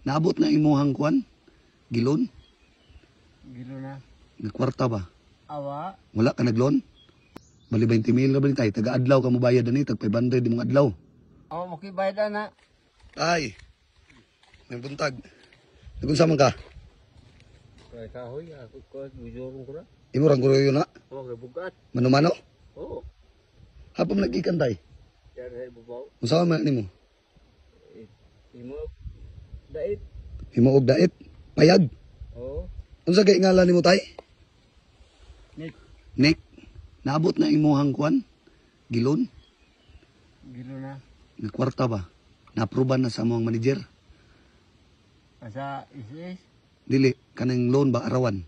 Naabot na imuhang kuan? Gilon? Gilo na. Nagkwarta ba? Awa. Wala ka nagloan? Bali 20 mil ra ba ni tay? Taga-adlaw ka mo bayad ani, tag 500 imong adlaw. Awa mo kibayad na. Tay. May buntag. Nagunsa man ka? Kay kahoy ako ko bujurong ko ra. Imo rang guruyo na. Awa kay bugat. Mano-mano? Oo. Hapon nag-ikan tay. Diyan sa ibabaw. Unsa man nimo? Imo dait. Imo og dait, payag. Oo. Unsa kay ngalan nimo tay? Nick. Nick. Naabot na imuhang kuan? Gilon? Gilo na. Nagkwarta ba? Naaproban na sa among manager? Asa is Dili kanang loan ba arawan?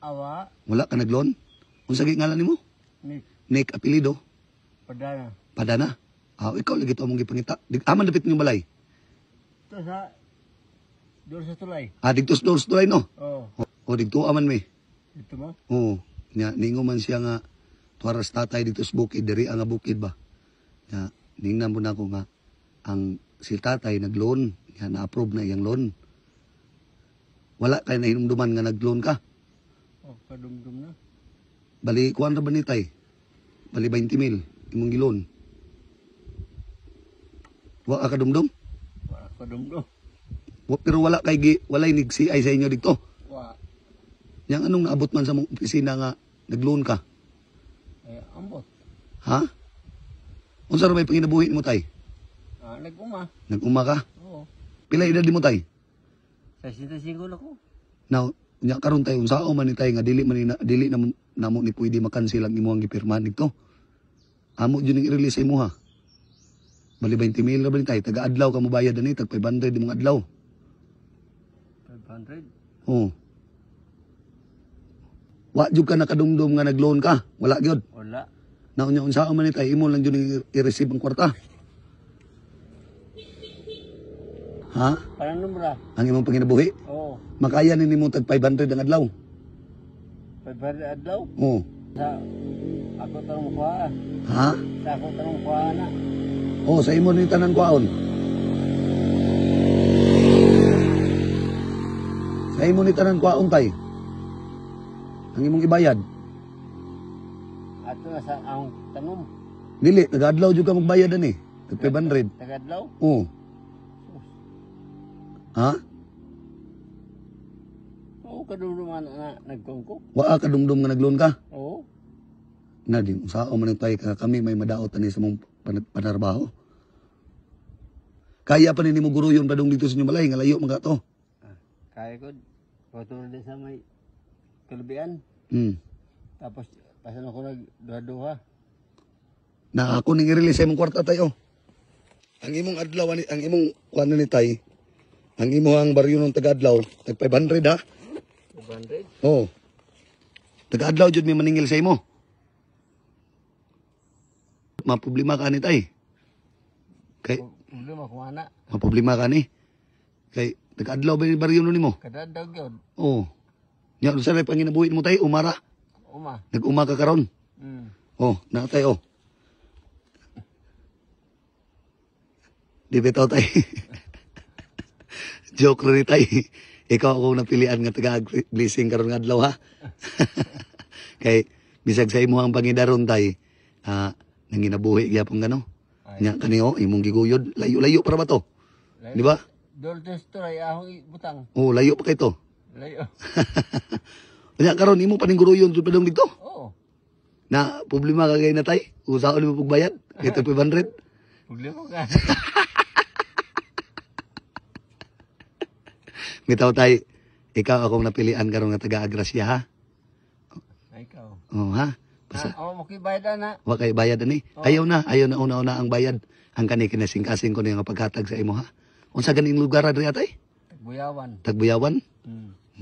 Awa. Wala ka nagloan? Unsa kay ngalan nimo? Nick. Nick apelyido? Padana. Padana. Ah, ikaw lagi to among gipangita. Aman dapit niyong balay. Ito sa doon sa tulay. Ah, didto sa doors tulay no. Oo. O didto aman mi. Ito mo. Oo. Nya ningo man siya nga tuwaras tatay dito sa bukid diri ang nga bukid ba. Nya ningnan mo na ako nga ang si tatay nagloan, nya na-approve na iyang loan. Wala kay nahinumduman nga nagloan ka. Oh, kadumdum na. Bali kuan ra ba ni tay? Bali 20 mil imong giloan. Wa ka kadumdum? Wala kadumdum. Pero wala kay gi, walay nig CI sa inyo dito. Wa. Yang anong naabot man sa mong opisina nga nagloan ka? Eh, ambot. Ha? Unsa ra may panginabuhi mo tay? Ah, nag-uma. Nag-uma ka? Oo. Pila edad mo tay? Sa 65 na ko. Now, nya karon tay unsao man ni tay nga dili man ni dili na namo ni pwede makansel ang imong gipirmahan dito. Amo jud ning i-release sa imuha. Bali 20 mil ra ba ni tay? Taga-adlaw ka mo bayad ani tag 500 imong adlaw. 500. Oo. Wa jud ka nakadumdum nga nagloan ka. Wala gyud. Wala. Na unya unsao man ni tay imo lang jud ning i-receive ang kwarta. Ha? Parang numra. Ang imong panginabuhi? Oo. Makaya ni nimo tag 500 ang adlaw. 500 adlaw. Oo. Sa ako tanong kuha. Ha? Sa ako tanong kuha na. Oh, sa imo ni tanan kwaon. Sa imo ni tanan kwaon tay. Ang imong ibayad. Ato na sa akong tanom. Dili, taga-adlaw jud ka magbayad ani. Tag 500. Tagadlaw. Oo. Ha? Oo, kadumdum na na nagkongko. Wa ka dumdum nga nagloan ka? Oo. Na din usao man tay ka kami may madaot ani sa mong panarbaho. Kaya pa ni nimo guruyon padung dito sa inyong balay nga layo man ka to. Ah, kaya ko. Patulad din sa may kalubian. Tapos, pasan ako nagduha-duha. Na ako ning i-release sa imong kwarta tayo. Ang imong adlaw ani ang imong kuan ni tay. Ang imong baryo ng taga-adlaw, tag 500 ha. 500. Oo. Taga-adlaw jud may maningil sa imo. Maproblema ka ni tay. Kay Problema ko ana. maproblema ka ni. Kay taga-adlaw ba ni baryo nun nimo? Kadadaw gyud. Oo. Nya unsa ray panginabuhi mo tay? Umara. Uma. Nag-uma ka karon. Oh, na tay oh. Di bitaw tay. Joke ra ni tay. Ikaw ako napilian nga taga blessing karon nga adlaw ha. Kay bisag sa imo ang pangidaron tay, ah nanginabuhi gyapon gano. Ay. Nya kani oh imong giguyod, layo-layo para ba to? Layo. Di ba? Doltes to ay ahong butang. Oh, layo pa kay to. Layo. Nya karon imo paninguruyon jud padung dito. Oo. Na problema ka kay na tay. Usaon nimo pagbayad? Kay tag 500. Problema ka. Bitaw tay, ikaw akong napilian karon nga taga Agracia ha. Ay, ikaw. Oh ha. Basta Ah, awa mo kibayad na. wa kay bayad ani. Ayaw na una-una ang bayad. Ang kani kinasingkasing ko na nga paghatag sa imo ha. Unsa ganing lugar diri atay? Tagbuyawan. Tagbuyawan?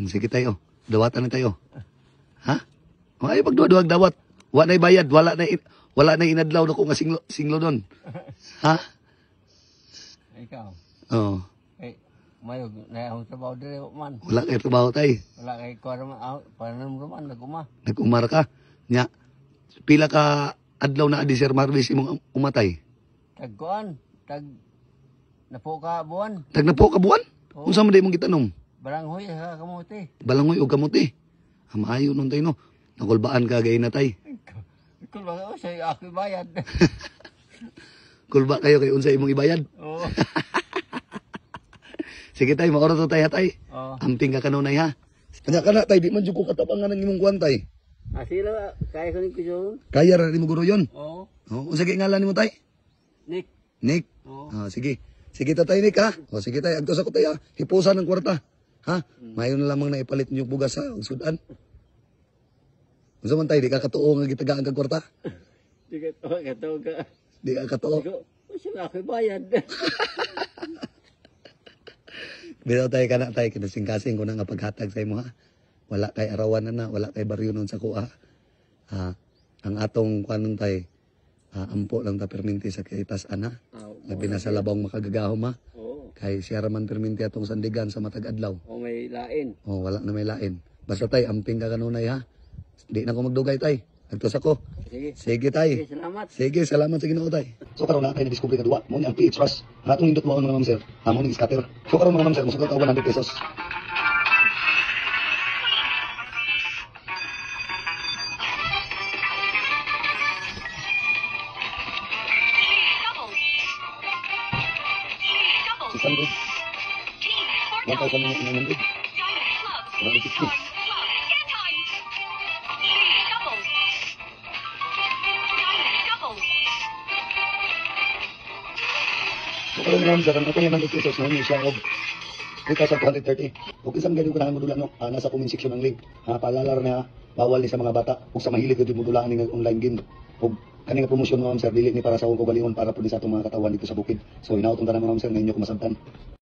Sige tayo. Dawatan na tayo. Ha? O ay pagduwa-duwag dawat. Wa na bayad, wala na inadlaw na ko nga singlo, singlo don. Ha? Ikaw. Oh, Eh, mayo na akong trabaho dire man. wala kay trabaho tay. Wala kay kuha man ah, panon man naguma. Nag-umara ka. Nya, pila ka adlaw na adi Sir Marvis imong umatay? Tagkuan, tag napo ka buwan. Tag na po ka buwan? Oo. Unsa man day imong gitanom? Baranghoy sa kamote. Balangoy og kamote. Ah, maayo nun tay no. Nakulbaan ka gay na tay. Kung ba sa ako bayad. Kulba kayo kay unsa imong ibayad. Oo. Sige tay, maoro to tay ha tay. Oo. Amping ka kanunay ha. Kanya kana tay, di man jud ko katabangan ang imong kuan tay. Ah, sige lang, kaya ko ni Kuyon. Kaya ra nimo guro yon. Oo. Oh, unsa kay ngalan nimo tay? Nick. Nick. Oo. Ah, sige. Sige tatay Nick ha. O sige tay, agto sa ko tay ha. Hipusan ang kwarta. Ha? Mayo na lamang na ipalit niyo bugas ha, ug sudan. Unsa man tay, di ka katuo nga gitagaan kag kwarta? Di ka to, ka to ka. Di ka katuo. Ikaw, sa ako bayad. Bitaw tay kana tay kinasing-kasing ko na nga paghatag sa imo ha. Wala kay arawan na na, wala kay baryo nun sa kuha. Ha, ang atong kuanon tay, ampo lang ta perminti sa kay ana. Ah, Labi na sa labong makagagahom ha. Oo. Kay siya raman perminti atong sandigan sa matag adlaw. O may lain. Oh, wala na may lain. Basta tay, amping ka kanunay ha. Di na ko magdugay tay. Agtos ako. Sige. Sige tay. Sige, salamat. Sige, salamat sa Ginoo tay. So karon na tayo na-discover ka duwa. Mo ni ang PH Rush. Ang atong nindot mo mga ma'am sir. Amo ni scatter. So karon mga ma'am sir, mosugal ka 100 pesos. Double. Double. 600. Team. Four times. 1,900. Diamond clubs. 160. Times club. 10 times. Three double. Diamond double. So karon mga ma'am sir, ang atong 100 pesos na siya og 3,230. Ug isang ganyan ko na modula no, nasa comment section ang link. Ha, paalala ra na bawal ni sa mga bata ug sa mahilig gud modulaan ning online game. Ug kani nga promosyon mga ma'am sir dili ni para sa akong kaugalingon, para pud ni sa atong mga katawan dito sa bukid. So hinaot ang tanan mga ma'am sir nga inyo kumasabtan.